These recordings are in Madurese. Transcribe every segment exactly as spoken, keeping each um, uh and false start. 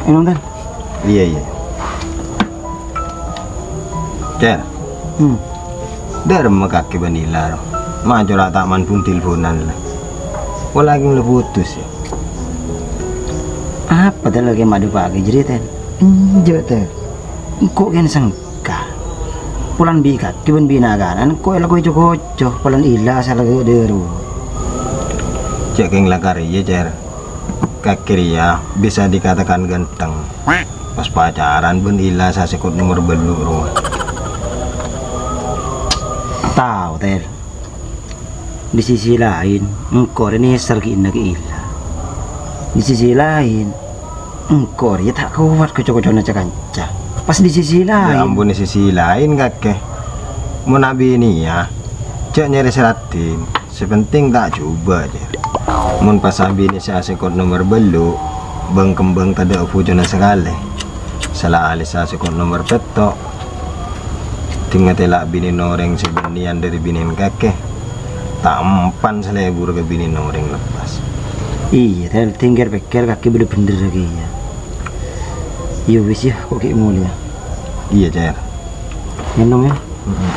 Ènong, Tan? Iyâ, iyâ. Cèr. Hmm. Dâ'remma kakè bân Ila, ro? Ma' cora' ta' man bun-tilbunan, la. Pola kèng la putus, yâ. Apa, Tan, la kèng ma' dâpa'aghi jârèya, Tan? Enjâ', Tan. Engko' kèng sengka. Polana bi' kakè bân binè' kana' engko' èlakoè co-koco, polana Ila sè la ghâ' dâruwa. Cè' kèng la karè, yâ, Cèr. Kakè rèya bisa dikatakan ganteng. Pas pacaran bân Ila sè asèkot nomer bâllu' rowa. Tao, Tèr. Di sisi laèn, engko' rè nèser ghi' enna' ka Ila. Di sisi laèn, engko' rèya ta' kowat ko-, co-kocona ca-kanca. Pas di sisi laèn. Yâ ampon, di sisi laèn, kakè. Mon abinèya, jhâ' nyarè sè raddhin. Sè pentèng ta' jhubâ', Cèr. Mon pas abinè sè asèkot nomer bâllu', bâng-kembâng tadâ' bhujâna sakalè. Sala alè sè asèkot nomer pètto', dhingatè la' binèna orèng sè bânnèyan dâri binèna kakè. Ta' empan sè lebur ka binèna orèng lepas. Iyâ, Tèr, tèngghâr pèkkèr kakè bâdâ bhendherra kèya. Yâ wis, yâ, ko' ghi' molèya. Iyâ, Cèr. Ngènom, yâ. Mm-mm.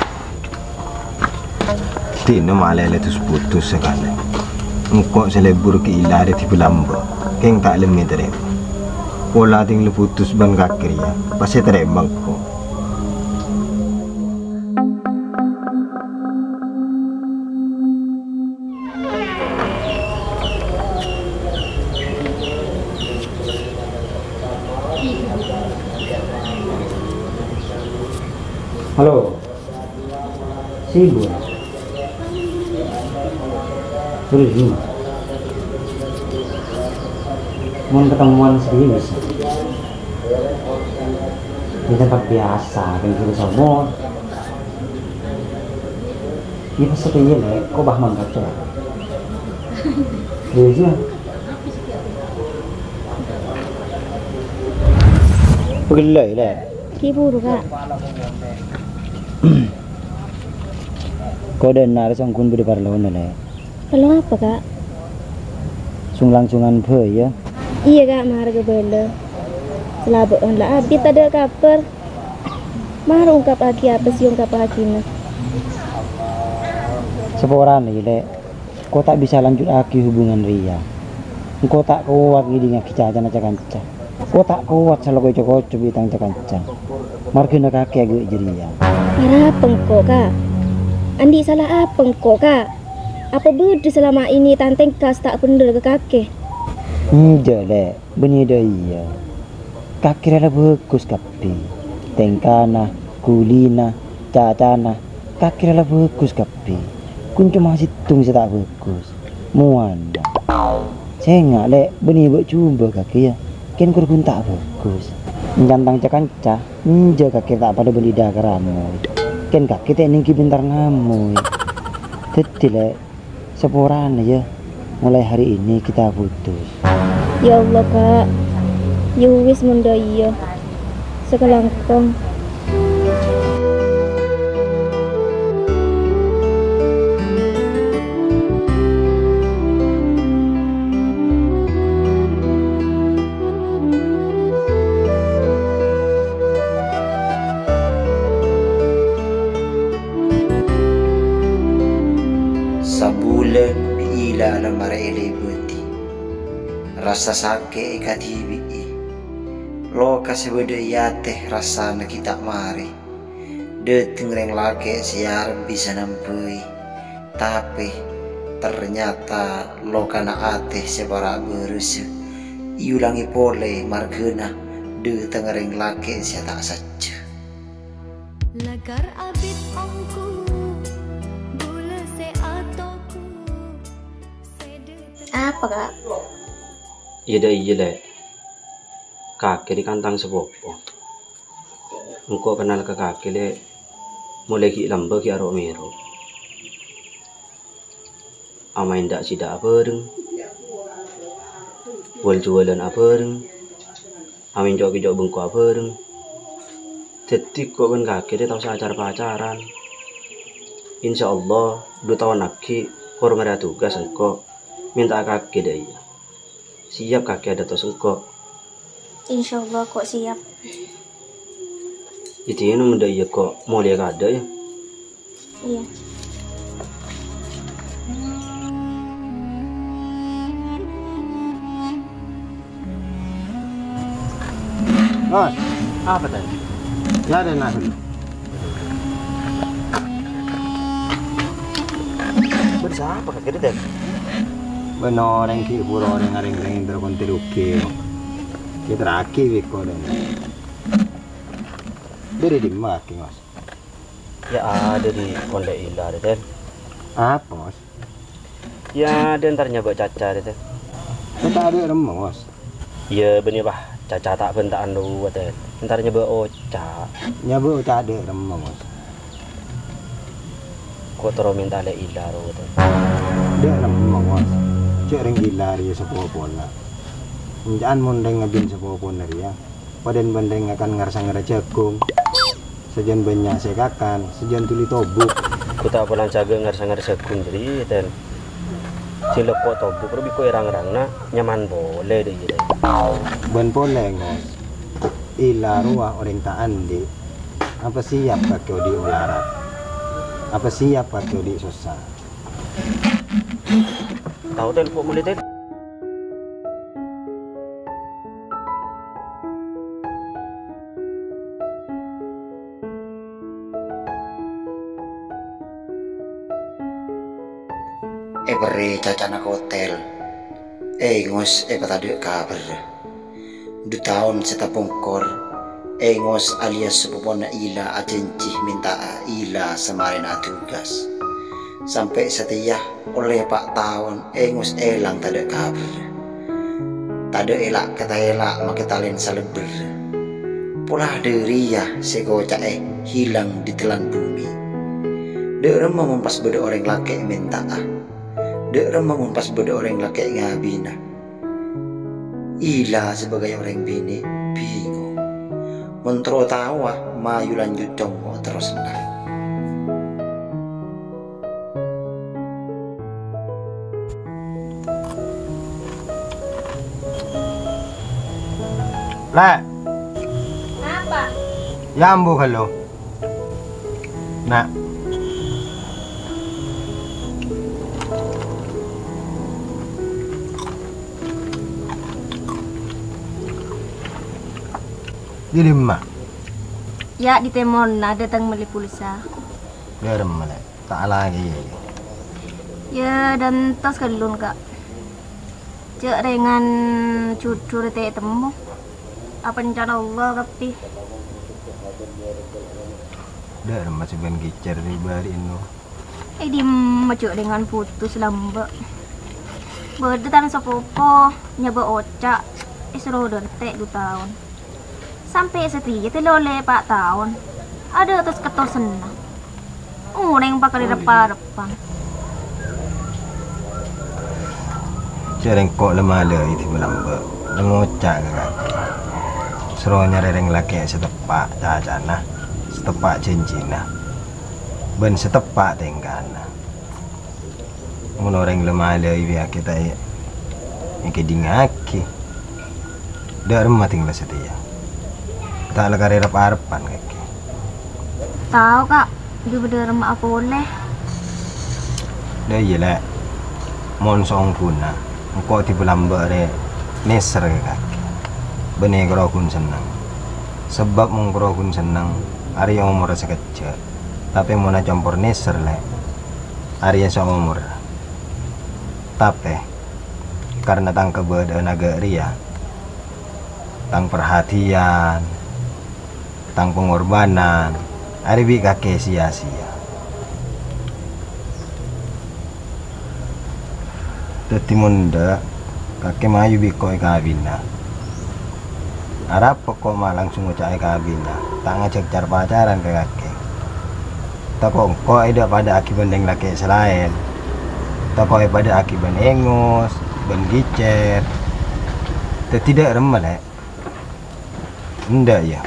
Dinah malè lè dus-putus sakalè. Engko' sè lebur ghi' Ila rè dibâlâmbâ, kèng ta' lemmè tarèma. Pola ding la putus bân kakè rèya, pas sè tarèma engko'. Halo. Sibuk. Terus gimana? Mau ketemuan serius. Di tempat biasa, kan kita semua. Ini pasti iya, Lek. Kok bah mangkat, coba? Serius, ya? Pegel, Lek. Ki buru, Kak. Kodhâna arè songghun bâdâ parlona, Lè'. Parlo apa, Kak? Song-langsungan bhâi, yâ. Iyâ, Kak, mara kabâlâ. Salabâ'ân la abit tadâ' kabhâr. Mara ongkapaghi apa sè èongkapaghinah. Saporana, yâ, Lè'. Engko' ta' bisa lanjutaghi hubungan rèya. Engko' ta' kowat ngèdingngaghi cacana ca-kanca. Engko' ta' kowat sè la èco-koco bi' tang ca-kanca. Marghâna kakè aghâ' jârèya. Arapa engko', Ka'? Andi' sala apa engko', Ka'? Apa bâdâ salama ini tang tèngka sè ta' bhendher ka kakè? Enjâ', Lè'. Bânnè dâ' iyâ. Kakè rèya la bhâghus kabbhi. Tèngkana, ghulina, cacana, kakè rèya la bhâghus kabbhi. Ghun coma sèttong sè ta' bhâghus. Mowana. Sènga', Lè', bânnè bâ' jhubâ' kakè, yâ. Kèng kor ghun ta' bhâghus. Èncantang ca-kanca, enjâ' kakè ta' padâ bâli dâ' karamoy. Kèng kakè ta' nèngghi bhântar ngamoy. Dhâddhi, Lè', Saporana, yâ, mulai hari ini kita putus. Ya Allah, Ka'. Yâ wis, mon dâ' iyâ. Sakalangkong. Sabulân bi' Ila la marè èlèbâdhi. Rassa sakè' èkadhibi'i. Loka sè bâdâ è atè rassana ghi' ta' marè. Dâteng rèng lakè' sè arep bisa nambâi. Tapè, ternyata lokana atè sè para' bârâssa èolangè polè marghâna dâteng rèng lakè' sè ta' sajjhâ. Lakar abit ongghu, bulâ sè atoku, sè dâteng. Apa, Ka'? Iyâ, dâ' iyâ, Lè'. Kakè rèya kan tang sapopo. Engko' kennal ka kakè, Lè', molaè ghi' lambâ' ghi' aro'-mèro'. Amaèn dâ'-sidâ' abhâreng, wâl-juwâlân abhâreng, amèn co'-kèco' bengko abhâreng. Dhâddhi engko' bân kakè rèya ta' osa acar-pacaran. Insyaallah, du taon aghi' kor marèya tugas engko' mènta'a kakè dâ' iyâ. Siap kakè adâtos engko'. Insyaallah ko' siap. Jadi, anu, mendha iya ko' molè ka adâ', ya? Iya. Bos. Apa, Tan? Ya, ada nasi. Bân sapa kakè, Tan? Bân orèng ghi' pura orèng arèng-rèng terro konti rugi. Kita ragi wiko, Tan. Dâri dimma kakè, Bos? Ya, adâ' di Pondhâk Ila, Tan. Apa, Bos? Ya, dâ' entar nyabâ' caca, Tan. Kita adâ' remma, Bos. Iyâ, bânnè, bâh, caca ta' bhânta'an rowa, Tan. Entar nyabâ' oca'. Nyabâ' oca' dâ' remma, Bos. Ko' terro mènta lè' Ila rowa, Tan. Dâ' remma, Bos. Cè' rèng Ila rèya sapopona. Enca'an mon rèng abin sapopona rèya. Padâna bân rèng ngakan ngar-sangar jhâghung. Sajân bânnya' sè èkakan, sajân dhuli tobuk. Ko' ta' polan jâgâ ngar-sangar jhâghung jârèya, Tan. Sè lèkko' tobuk rowa bi' ko' è rang-rangna nyaman polè, dâ' iyâ, Tan. Bân polè, Bos. Ila rowa orèng ta' andi'. Apa siap kakè odi' malarat? Apa siap kakè odi' sossa? Tao, Tan, ko' molè, Tan. Èpèrrè cacana ka otèl. Èngos èpatadâ' kabhâr. Du taon sè tapongkor, Èngos alias sapopona Ila ajhânjhi mènta'a Ila samarèna adugas. Sampè' satèya ollè pa' taon Èngos èlang tadâ' kabhâr. Tadâ' èla' ka ta' èla' makè talèn salèbbhâr. Pola dâriyâ sè koca'è hilang ditelan bhumè. Dâ' remma mon pas bâdâ orèng lakè' mènta'a. Dâ' remma mon pas bâdâ orèng lakè' ngabina. Ila sebagai orèng binè' bingong. Mon terro taowa mayu lanjut congngo' terro sennang. Lè'. Napa? Yâ ambu ghâllu. Na'. Dâri dimma? Yâ, dâri tèmorra dâteng mellè pulsa. Dâ' remma, Lè'? Ta' alakè, yâ. Yâ, dântos ghâlluna, Ka'. Jhâ' rèngan jhudhur ta' ètemmo. Apa rencana Allah kabbhi. Dâ' remma sè bân gicèr sè bâri'na. È dimma jhâ' rèngan putus lambâ'. Bâdâ tang sapopo nyabâ' oca', èsoro dântè' du taon. Sampè' satèya tèlo lè' pa' taon. Adâ' tos-kettosanna. Orèng pakarè rep-arebbhân. Jhâ' rèng ko' la malai dhibi' lambâ', la ngoca' ka kakè. Soro nyarè rèng lakè' sè teppa' cacana, sè teppa' jhânjhina, bân sè teppa' tèngkana. Mon orèng la malai bi' kakè ta' è-, èkèdingngaghi. Dâ' remma tèng la satèya. Ta' la karè rep-arebbhân kakè. Tao, Ka'. Dâ' bâdâ remma'a polè. Dâ' iyâ, Lè'. Mon saongghuna, engko' dhibi' lambâ' rè nèser ka kakè. Bânnè karo ghun senneng. Sabâb mon karo ghun senneng, arèya omorra sakejjhâ'. Tapè mon acompor nèser, Lè', arèya saomorra. Tapè, karna tang kabâdâ'ânna ghâ' rèya, tang parhatèyan, tang pangorbhânan, arèya bi' kakè sia-sia. Dhâddhi mon endâ', kakè mayu bi' ko' èkabina. Arapa ko' ma' langsung ngoca' èkabina, ta' ngajhâk car-pacaran ka kakè. Tako' engko' èdâ'-padâ'aghi bân rèng lakè' sè laèn. Tako' èpadâ'aghi bân Èngos, bân Gicèr. Dhâddhi dâ' remma, Lè'? Endâ', yâ?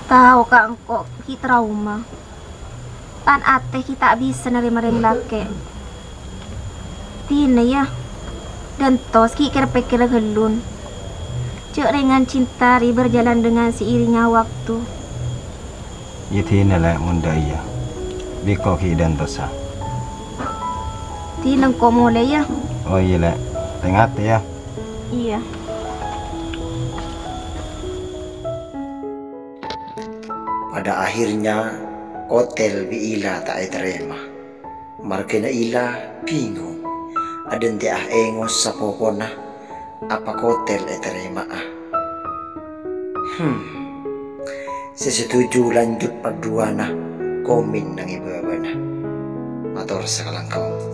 Tao, Ka', engko' ghi' trauma. Tan atè ghi' ta' bisa narèma rèng lakè'. Dinah, yâ, dântos ghi' kèr-pèkkèr ghâllun. Cè' rèng cinta rè berjalan dengan seiringnya waktu. Yâ dinah, Lè', mon dâ' iyâ. Bi' engko' ghi' dântosâ. Dinah engko' molè, yâ. Oh iyâ, Lè'. Tè-ngatè, yâ. Iyâ. Pada akhirnya, Kotel bi' Ila ta' ètarèma. Marghâna Ila bingung, adhânte'a èngos sapopona apa Kotel ètarèma'a. Hmm, sè setuju lanjut part duwâna, komen neng è bâbâna. Mator sakalangkong.